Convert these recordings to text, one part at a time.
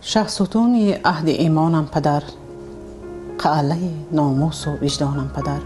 Шаҳсутуни аҳди имонам падар, қалъаи номусу виҷдонам падар.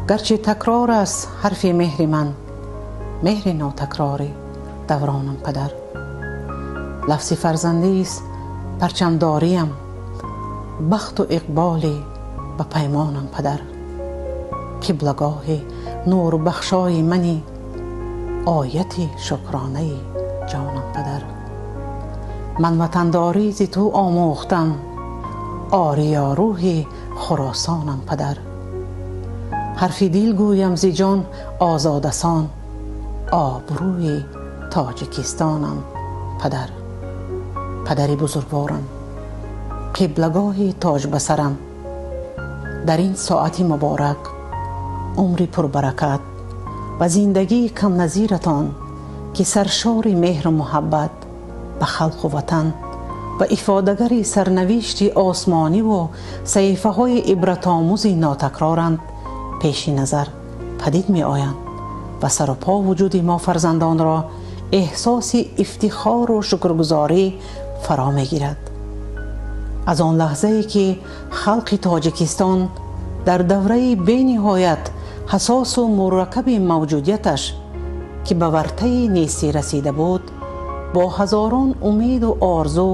Гарчи такрор аст ҳарфи меҳри ман, меҳри нотакрори давронам падар. Лафзи фарзандист парчамдориям, бахту иқболи ба паймонам падар. Қиблагоҳи нурбахшои мани, ояти шукронаи ҷонам падар. Ман ватандорӣ зи ту омӯхтам, ориёрӯҳи Хуросонам падар. Ҳарфи дил гӯям зи ҷон озодасон, обрӯи Тоҷикистонам падар. Падари бузургворам, қиблагоҳи тоҷ ба сарам, дар ин соати муборак умри пурбаракат ва зиндагии камназиратон, ки саршори меҳру муҳаббат ба халқу ватан ва ифодагари сарнавишти осмониву саҳифаҳои ибратомӯзи нотакроранд, пеши назар падид меоянд ва сару по вуҷуди мо фарзандонро эҳсоси ифтихору шукргузорӣ фаро мегирад. Аз он лаҳзае ки халқи Тоҷикистон дар давраи бениҳоят ҳассосу мураккаби мавҷудияташ, ки ба вартаи нестӣ расида буд, бо ҳазорон умеду орзу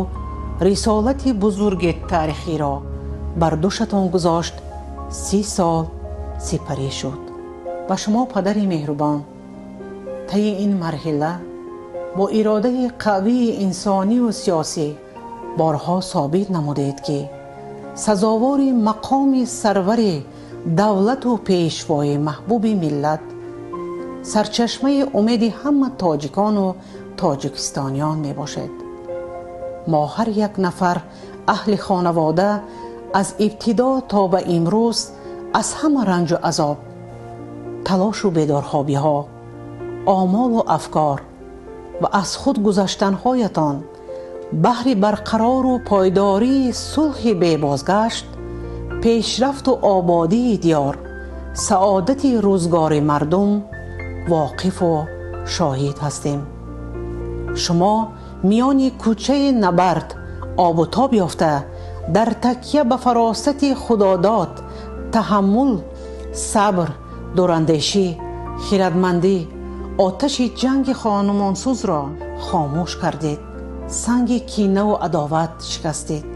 рисолати бузурги таърихиро бар дӯшатон гузошт, 30 сол сипарӣ шуд ва шумо, падари меҳрубон, таи ин марҳила бо иродаи қавии инсониву сиёсӣ борҳо собит намудед, ки сазовори мақоми сарвари давлату пешвои маҳбуби миллат, сарчашмаи умеди ҳама тоҷикону тоҷикистониён мебошед. Мо, ҳар як нафар аҳли хонавода, аз ибтидо то ба имрӯз аз ҳама ранҷу азоб, талошу бедорхобиҳо, омолу афкор ва аз худ гузаштанҳоятон баҳри барқарору пойдории сулҳи бебозгашт, пешрафту ободии диёр, саодати рӯзгори мардум воқифу шоҳид ҳастем. Шумо миёни кӯчаи набард обу тоб ёфта, дар такя ба фаросати худодод, таҳаммул, сабр, дурандешӣ, хирадмандӣ оташи ҷанги хонумонсӯзро хомӯш кардед, санги кинаву адоват шикастед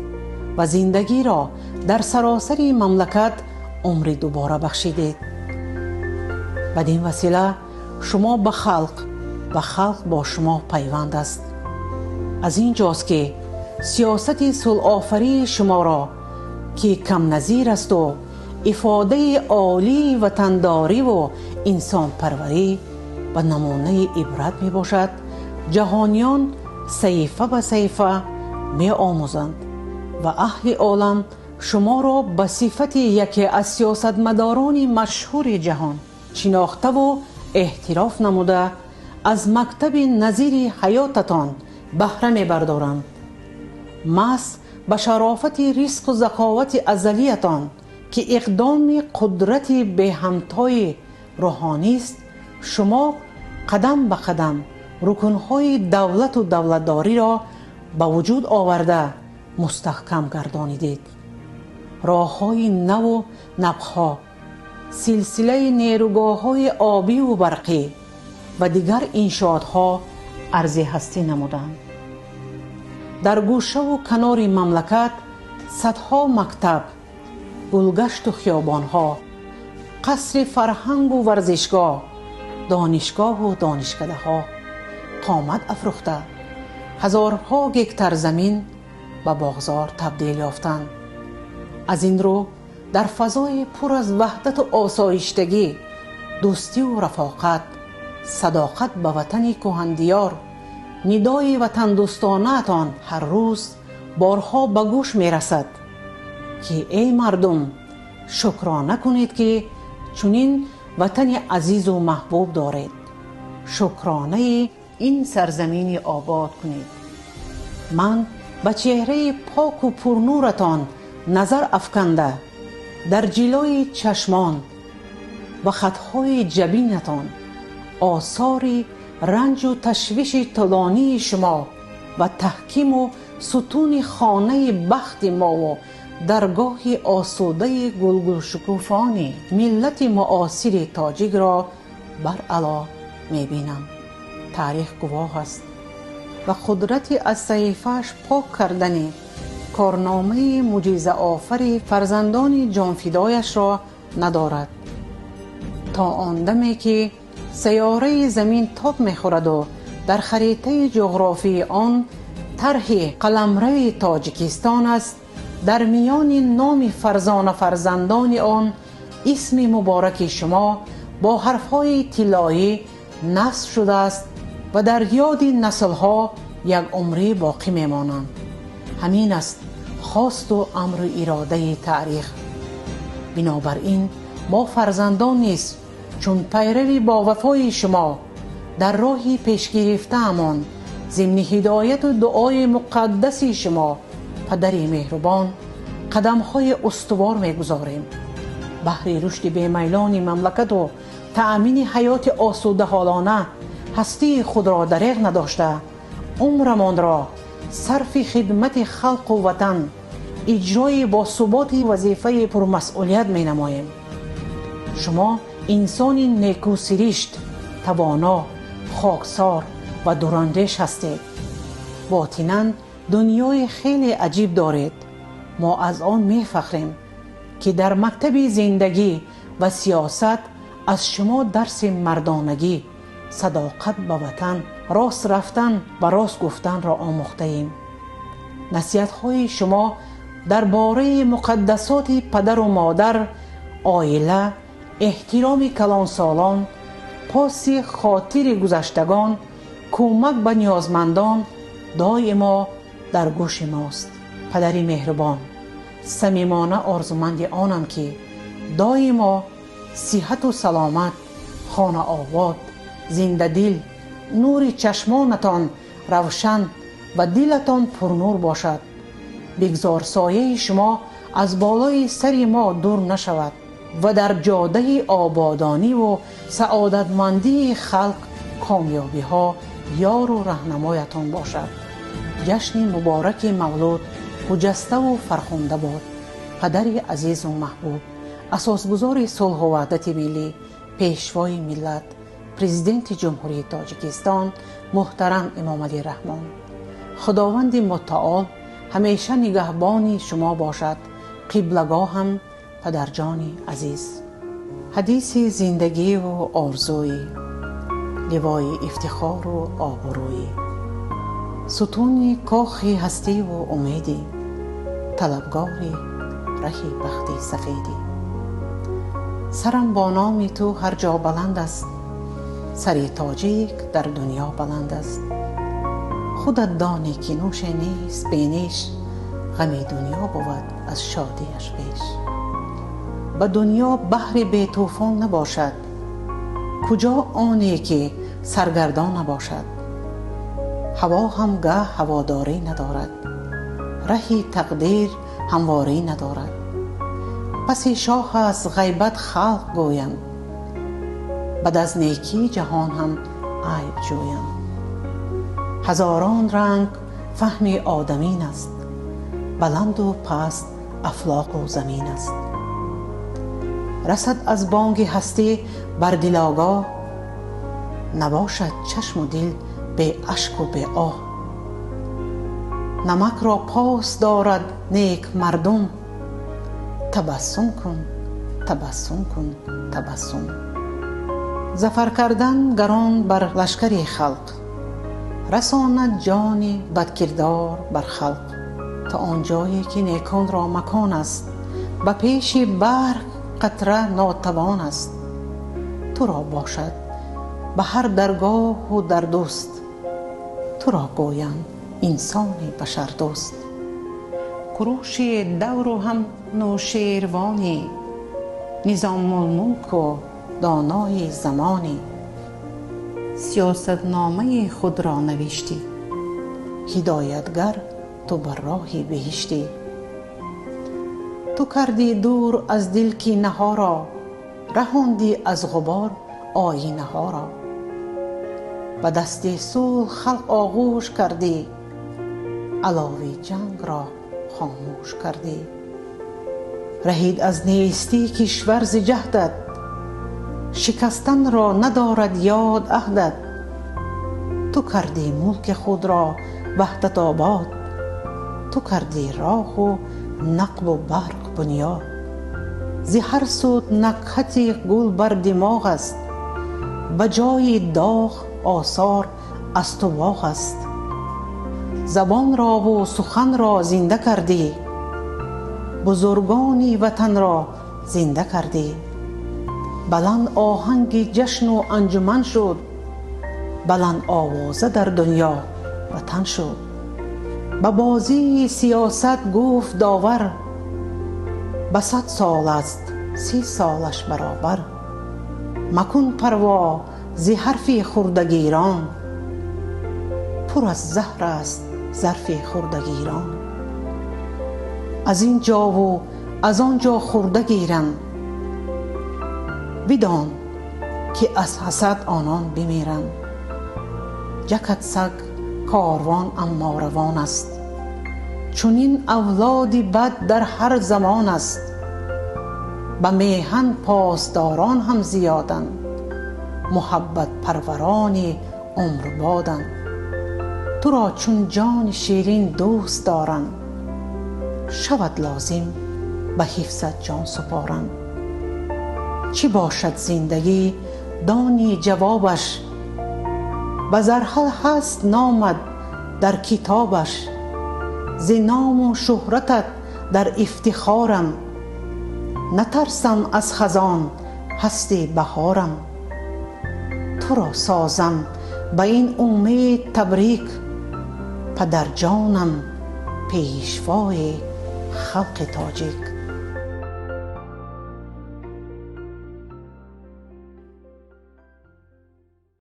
ва зиндагиро дар саросари мамлакат умри дубора бахшидед. Бадин васила шумо ба халқ ва халқ бо шумо пайванд аст. Аз ин ҷост, ки сиёсати сулҳофарии шуморо, ки камназир асту ифодаи олии ватандориву инсонпарварӣ ва намунаи ибрат мебошад, ҷаҳониён саҳифа ба саҳифа меомӯзанд ва аҳли олам шуморо ба сифати яке аз сиёсатмадорони машҳури ҷаҳон шинохтаву эътироф намуда, аз мактаби назири ҳаётатон баҳра мебардоранд. Маҳз ба шарофати ризқу заковати азалиятон, ки иқдоми қудрати беҳамтои рӯҳонист, шумо қадам ба қадам рукнҳои давлату давлатдориро ба вуҷуд оварда, мустаҳкам гардонидед. Роҳҳои наву нақбҳо, силсилаи нерӯгоҳҳои обиву барқӣ ва дигар иншоотҳо арзи ҳастӣ намуданд. Дар гӯшаву канори мамлакат садҳо мактаб, гулгашту хиёбонҳо, қасри фарҳангу варзишгоҳ, донишгоҳу донишкадаҳо қомат афрӯхта, ҳазорҳо гектар замин ба боғзор табдил ёфтанд. Аз ин рӯ дар фазои пур аз ваҳдату осоиштагӣ, дӯстиву рафоқат, садоқат ба ватани кӯҳандиёр нидои ватандӯстонаатон ҳар рӯз борҳо ба гӯш мерасад, ки эй мардум, шукрона кунед, ки чунин ватани азизу маҳбуб доред, шукронаи ин сарзамини обод кунед. Ман ба чеҳраи поку пурнуратон назар афканда, дар ҷилои чашмон ва хатҳои ҷабинатон осори ранҷу ташвиши тӯлонии шумо ва таҳкиму Сутуни хонаи бахти мову даргоҳи осудаи гулгулшукуфони миллати муосири тоҷикро баръало мебинам. Таърих гувоҳ аст ва қудрати аз саҳифааш пок кардани корномаи мӯъҷизаофари фарзандони ҷонфидояшро надорад. То он даме ки сайёраи замин тоб мехӯраду дар харитаи ҷуғрофии он тарҳи қаламрави Тоҷикистон аст, дар миёни номи фарзона фарзандони он исми мубораки шумо бо ҳарфҳои тиллоӣ насб шудааст ва дар ёди наслҳо як умрӣ боқӣ мемонанд. Ҳамин аст хосту амру иродаи таърих. Бинобар ин мо фарзандон низ чун пайрави бовафои шумо дар роҳи пешгирифтаамон зимни ҳидояту дуои муқаддаси шумо, падари меҳрубон, қадамҳои устувор мегузорем. Баҳри рушди бемайлони мамлакату таъмини ҳаёти осудаҳолона ҳастии худро дареғ надошта, умрамонро сарфи хидмати халқу ватан, иҷрои босуботи вазифаи пурмасъулият менамоем. Шумо инсони некӯсиришт, тавоно, хоксор ва дурандеш ҳастед. Ботинан дунёи хеле аҷиб доред. Мо аз он мефахрем, ки дар мактаби зиндагӣ ва сиёсат аз шумо дарси мардонагӣ, садоқат ба ватан, рост рафтан ва рост гуфтанро омӯхтаем. Насиҳатҳои шумо дар бораи муқаддасоти падару модар, оила, эҳтироми калонсолон, поси хотири гузаштагон, кӯмак ба ниёзмандон доимо дар гӯши мост. Падари меҳрубон, самимона орзуманди онам, ки доимо сиҳату саломат, хонаобод, зиндадил, нури чашмонатон равшан ва дилатон пурнур бошад. Бигзор сояи шумо аз болои сари мо дур нашавад ва дар ҷодаи ободониву саодатмандии халқ комёбиҳо ёру раҳнамоятон бошад. Ҷашни мубораки мавлуд хуҷаставу фархунда бод, падари азизу маҳбуб, асосгузори сулҳу ваҳдати миллӣ, пешвои миллат, Президенти Ҷумҳурии Тоҷикистон муҳтарам Эмомалӣ Раҳмон. Худованди мутаол ҳамеша нигаҳбони шумо бошад, қиблагоҳам, падарҷони азиз. Ҳадиси зиндагиву орзуӣ, ливои ифтихору обрӯӣ, сутуни кохи ҳастиву умедӣ, талабгори раҳи бахти сафедӣ. Сарам бо номи ту ҳар ҷо баланд аст, сари тоҷик дар дунё баланд аст. Худат донӣ, ки нӯше нест бенеш, ғами дунё бувад аз шодиаш беш. Ба дунё баҳри бетӯфон набошад, куҷо оне ки саргардон набошад? Ҳаво ҳам гаҳ ҳаводорӣ надорад, раҳи тақдир ҳамворӣ надорад. Паси шоҳ аст ғайбат халқ гӯянд, бад аз некӣ ҷаҳон ҳам айб ҷӯянд. Ҳазорон ранг фаҳми одамин аст, баланду паст афлоқу замин аст. Расад аз бонги ҳастӣ бар дил огоҳ, набошад чашму дил бе ашку бе оҳ. Намакро пос дорад нек мардум, табассум кун, табассум кун, табассум. Зафар кардан гарон бар лашкари халқ, расонад ҷони бадкирдор бар халқ. То он ҷое ки неконро макон аст, ба пеши баҳр қатра нотавон аст. Туро бошад ба ҳар даргоҳу дар дӯст, туро гӯянд инсони башардӯст. Куруши давру ҳам нӯшервонӣ, низомулмулку донои замонӣ. Сиёсатномаи худро навиштӣ, ҳидоятгар ту бар роҳи беҳиштӣ. Ту кардӣ дур аз дил кинаҳоро, раҳондӣ аз ғубор оинаҳоро. Ба дасти сулҳ халқ оғӯш кардӣ, Алови ҷангро хомӯш кардӣ. Раҳид аз нестӣ кишвар зи ҷаҳдат, шикастанро надорад ёд аҳдат. Ту кардӣ мулки худро ваҳдатобод, ту кардӣ роҳу нақбу барқ бунёд. Зи ҳар суд накҳати гул бар димоғ аст, ба ҷои доғ осор аз ту боғ аст. Забонрову суханро зинда кардӣ, бузургони ватанро зинда кардӣ. Баланд оҳанги ҷашну анҷуман шуд, баланд овоза дар дунё ватан шуд. Ба бозии сиёсат гуфт довар, ба 100 сол аст 30 солаш баробар. Макун парво зи ҳарфи хурдагирон, пур аз заҳр аст зарфи хурдагирон. Аз ин ҷову аз он ҷо хурда гиранд, бидон ки аз ҳасад онон бимиранд. Ҷакад саг корвон, аммо равон аст, чунин авлоди бад дар ҳар замон аст. Ба меҳан посдорон ҳам зиёданд, муҳаббатпарварони умрбоданд. Туро чун ҷони ширин дӯст доранд, шавад лозим ба ҳифзат ҷон супоранд. Чӣ бошад зиндагӣ, дони ҷавобаш, ба зарҳал ҳаст номат дар китобаш. Зи ному шӯҳратат дар ифтихорам, натарсам аз хазон, ҳасти баҳорам. Туро созам ба ин умед табрик, падарҷонам, пешвои халқи тоҷик.